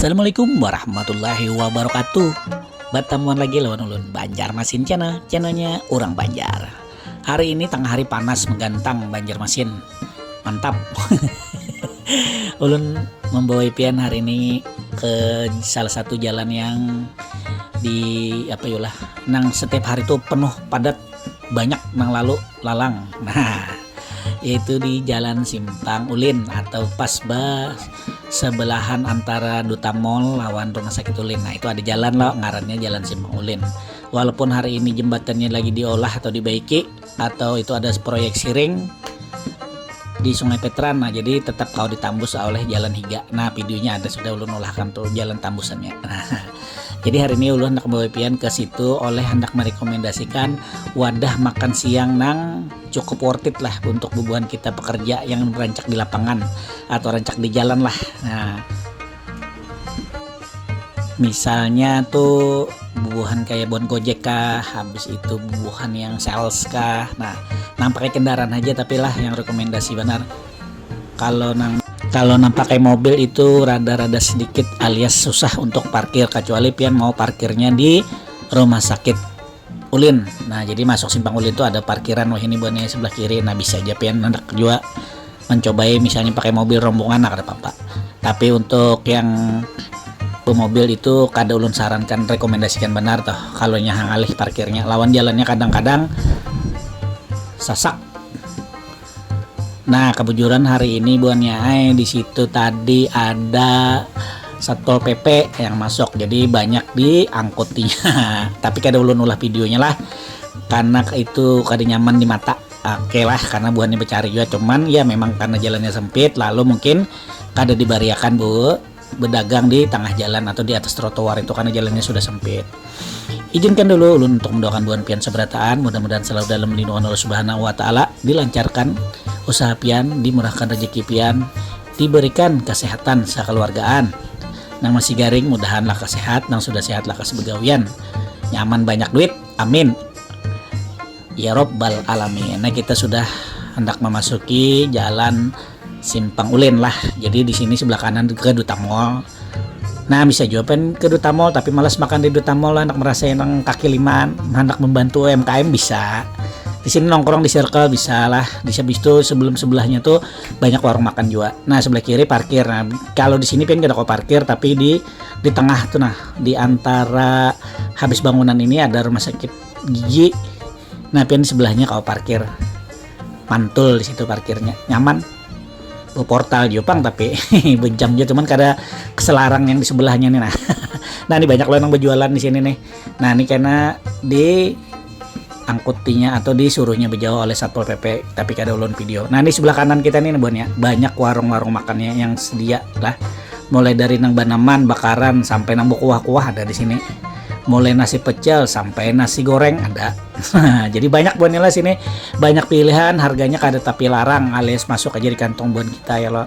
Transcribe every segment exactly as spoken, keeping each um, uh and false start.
Assalamualaikum warahmatullahi wabarakatuh. Batamuan lagi lawan ulun, Banjarmasin Channel, channelnya urang Banjar. Hari ini tangah hari panas menggantang Banjarmasin. Mantap. Ulun membawa pian hari ini ke salah satu jalan yang di apa yulah, nang setiap hari tu penuh padat, banyak nang lalu lalang. Nah, yaitu di Jalan Simpang Ulin atau pas ba sebelahan antara Duta Mall lawan Rumah Sakit Ulin. Nah, itu ada jalan lo, ngarannya Jalan Simpang Ulin. Walaupun hari ini jembatannya lagi diolah atau dibaiki, atau itu ada proyek siring di Sungai Petran, nah, jadi tetap kau ditambus oleh jalan higa. Nah, videonya ada sudah ulun ulahkan tuh jalan tambusannya. Nah, jadi hari ini ulun hendak membawa pian ke situ oleh hendak merekomendasikan wadah makan siang nang cukup worth it lah untuk bubuhan kita pekerja yang rancak di lapangan atau rancak di jalan lah. Nah, misalnya tuh bubuhan kayak bon gojek kah, habis itu bubuhan yang sales kah. Nah, nang pakai kendaraan aja tapi lah yang rekomendasi benar. Kalau nang kalau nang pakai mobil itu rada-rada sedikit alias susah untuk parkir, kecuali pian mau parkirnya di rumah sakit Ulin. Nah, jadi masuk Simpang Ulin tuh ada parkiran wah ini buahnya sebelah kiri. Nah, bisa aja pian hendak juga mencobai misalnya pakai mobil rombongan, nah, kada apa-apa. Tapi untuk yang bemobil itu kada ulun sarankan, rekomendasikan benar toh kalau nyahang alih parkirnya lawan jalannya kadang-kadang sasak. Nah, kebujuran hari ini buannya ai di situ tadi ada Satpol P P yang masuk, jadi banyak diangkutinya. Tapi kada ulun ulah videonya lah, karena itu kada nyaman di mata. Oke lah, karena buhannya bercari juga, cuman ya memang karena jalannya sempit, lalu mungkin kada dibariakan bu bedagang di tengah jalan atau di atas trotoar itu karena jalannya sudah sempit. Izinkan dulu ulun untuk mendoakan buhan pian seberataan, mudah-mudahan selalu dalam lindungan Allah Subhanahu wa Ta'ala, dilancarkan usaha pian, dimurahkan rezeki pian, diberikan kesehatan sekeluargaan. Nang masih garing, mudahan lah sehat, nang sudah sehat lah begawian, nyaman banyak duit, amin. Ya Robbal Alamin. Nah, kita sudah hendak memasuki jalan Simpang Ulin lah. Jadi di sini sebelah kanan ke Duta Mall. Nah, bisa juga pen ke Duta Mall, tapi malas makan di Duta Mall lah, hendak merasa yang kaki limaan, hendak membantu U M K M bisa. Di sini nongkrong di Circle bisa lah. Di habis itu sebelum sebelahnya tuh banyak warung makan juga. Nah, sebelah kiri parkir. Nah, kalau di sini pian kada kau parkir, tapi di di tengah tuh nah, di antara habis bangunan ini ada rumah sakit gigi. Nah, pian sebelahnya kau parkir. Mantul di situ parkirnya. Nyaman. Bawa portal juga pang tapi bejam juga, cuman kada keselarang yang di sebelahnya nih nah. Nah, ini banyak loh yang berjualan di sini nih. Nah, ini karena di angkutinya atau disuruhnya berjauh oleh Satpol P P, tapi kada ulun video. Nah, ini sebelah kanan kita nih buannya banyak warung-warung makannya yang sedia lah. Mulai dari nang banaman, bakaran, sampai nang berkuah-kuah ada di sini. Mulai nasi pecel sampai nasi goreng ada. Jadi banyak buannya lah sini, banyak pilihan, harganya kada tapi larang alias masuk aja di kantong buan kita ya lo.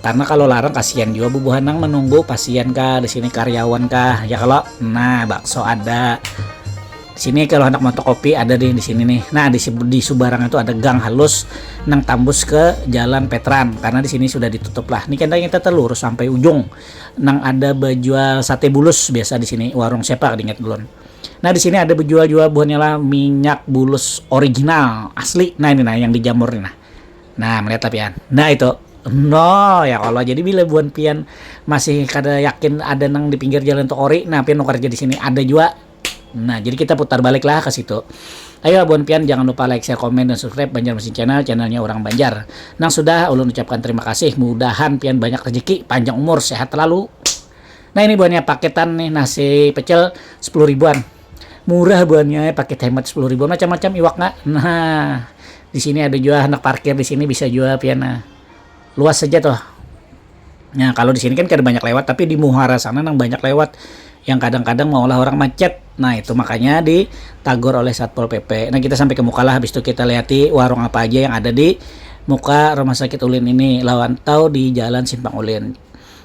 Karena kalau larang kasihan juga bubuhan nang menunggu pasien kah di sini, karyawan kah ya kalau. Nah, bakso ada. Sini kalau hendak moto kopi ada di di sini nih. Nah, di di subarang itu ada gang halus nang tambus ke Jalan Petran karena di sini sudah ditutup lah. Ini kita kita terlurus sampai ujung. Nang ada berjual sate bulus biasa di sini, warung siapa ingat belum? Nah, di sini ada berjual juga buahnya lah minyak bulus original asli. Nah, ini nah yang dijamur nih nah. Nah, melihat lah pian. Nah, itu. No, ya Allah. Jadi bila buan pian masih kada yakin ada nang di pinggir jalan tu ori, nah pian nukar aja di sini ada juga. Nah, jadi kita putar balik lah ke situ. Ayo buan pian jangan lupa like, share, komen, dan subscribe Banjarmasin Channel, channelnya orang Banjar. Nang sudah ulun ucapkan terima kasih, mudahan pian banyak rezeki, panjang umur, sehat selalu. Nah, ini buahnya paketan nih, nasi pecel sepuluh ribuan. Murah buahnya, paket hemat sepuluh ribuan, macam-macam iwak nggak. Nah, di sini ada juga anak parkir di sini bisa juga pian nah. Luas saja tuh. Nah, kalau di sini kan kada banyak lewat, tapi di muhara sana nang banyak lewat yang kadang-kadang maulah orang macet. Nah, itu makanya ditagor oleh Satpol P P. Nah, kita sampai ke muka lah, habis itu kita lihati warung apa aja yang ada di muka Rumah Sakit Ulin ini, lawan tau di Jalan Simpang Ulin.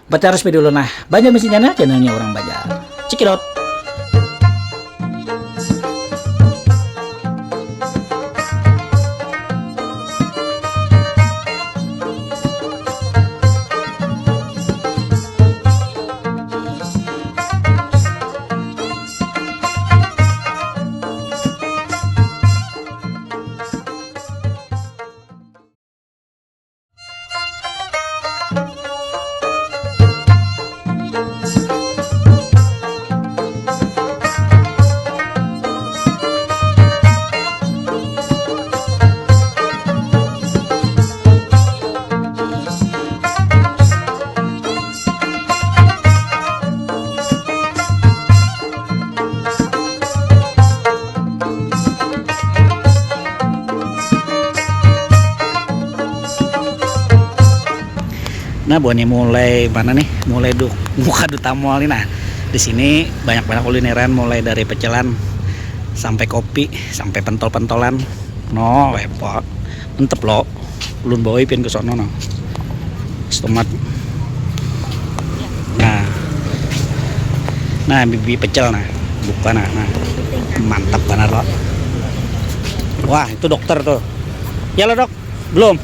Baca harus dulu nah, Banjar Misi Channel, channelnya orang Banjar. Cekidot. Nah, buhannya mulai mana nih? Mulai du muka Duta Mall nih. Nah, di sini banyak-banyak kulineran, mulai dari pecelan sampai kopi, sampai pentol-pentolan. No, lepo. Mantep lo. Ulun bawa pian ke sono no. Stomat. Nah. Nah, bibi pecel nah. Buka nah. Nah. Mantap banar lo. Wah, itu dokter tuh. Ya lo, Dok. Belum.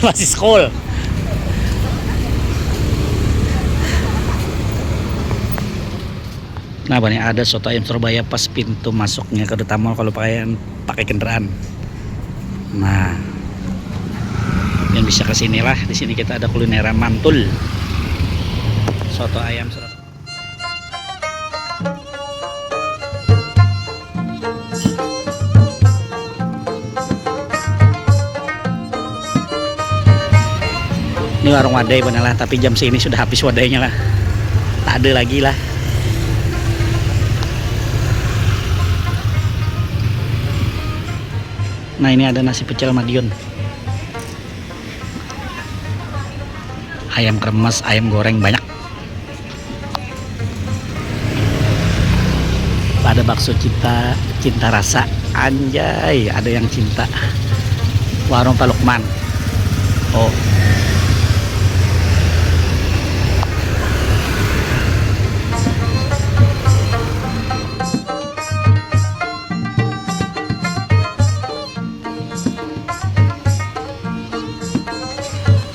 Masih school. Nah, bani ada soto ayam Surabaya pas pintu masuknya ke Duta Mall kalau pakai pakai kendaraan. Nah, yang bisa ke sinilah, di sini kita ada kulineran mantul. Soto ayam Surabaya. Ini warung wadai bener lah, tapi jam segini sudah habis wadainya lah. Tak ada lagi lah. Nah, ini ada nasi pecel Madiun. Ayam kremes, ayam goreng banyak. Ada bakso cinta, cinta rasa. Anjay, ada yang cinta. Warung Pak Lukman. Oh.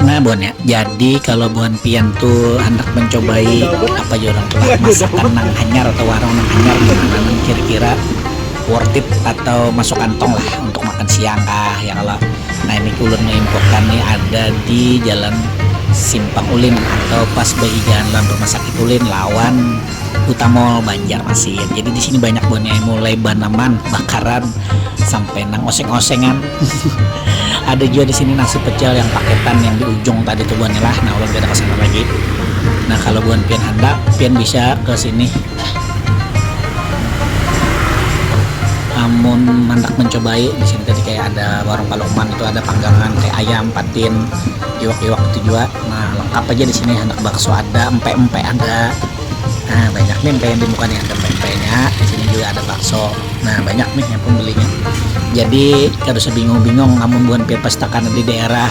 Nah, buhannya. Jadi kalau buhan pian tuh hendak mencobai apa ya orang tuh lah, masakan nang hanyar atau warung nang hanyar, nang kira-kira worth it atau masuk kantong lah untuk makan siang kah ya kalau. Nah, ini ulun menginfokan nih ada di Jalan Simpang Ulin atau pas bahigaan lawan Rumah Sakit Ulin lawan Duta Mall Banjarmasin. Jadi di sini banyak buhannya mulai banaman, bakaran, sampai nang oseng-osengan. Ada juga di sini nasi pecel yang paketan yang di ujung tadi tuh buhannya lah. Nah, ulun kada ke sana lagi. Nah, kalau buhan pian handak, pian bisa ke sini. Amun handak mencobai di sini tadi kayak ada warung Pak Lukman itu ada panggangan kayak ayam, patin, iwak-iwak itu juga. Nah, lengkap aja di sini, handak bakso ada, empek-empek ada. Nah, banyak nih kayak di muka nih ada empek-empeknya. Di sini juga ada bakso. Nah, banyak nih yang pembelinya. Jadi kada usah bingung-bingung, namun buhan pian pas takana di daerah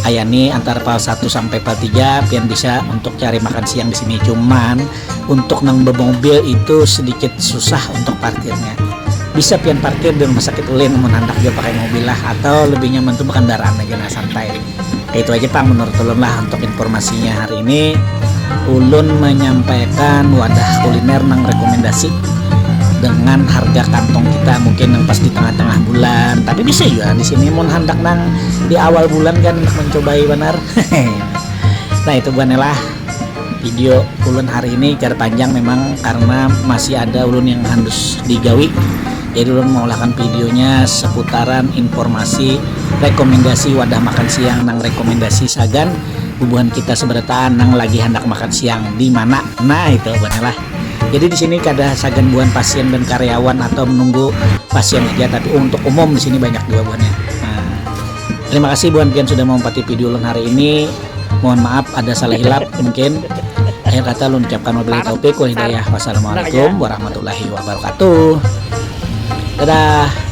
kaya ni antara pal satu sampai pal tiga, pian bisa untuk cari makan siang di sini. Cuman untuk nang bemobil itu sedikit susah untuk parkirnya. Bisa pian parkir di rumah sakit ulin mun handak jua pakai mobil lah, atau lebih nyaman tuh berkendaraan aja nah, santai. Itu aja pang menurut ulun lah untuk informasinya hari ini. Ulun menyampaikan wadah kuliner nang rekomendasi dengan harga kantong kita mungkin yang pas di tengah-tengah bulan. Tapi bisa juga di sini mun handak nang di awal bulan kan handak mencobai banar. Nah, itu buhannya lah video ulun hari ini, kada panjang memang karena masih ada ulun yang harus digawi. Jadi ulun mengulahkan videonya seputaran informasi rekomendasi wadah makan siang nang rekomendasi sagan bubuhan kita seberataan nang lagi hendak makan siang di mana. Nah, itu buhannya lah. Jadi di sini kada sagan buhan pasien dan karyawan atau menunggu pasien aja, tapi untuk umum di sini banyak juga buhannya. Nah, terima kasih buhan pian sudah mempati video ulun hari ini. Mohon maaf ada salah hilap mungkin. Akhir kata ulun ucapkan wabillahi taufiq wal hidayah. Wassalamualaikum warahmatullahi wabarakatuh. Dadah.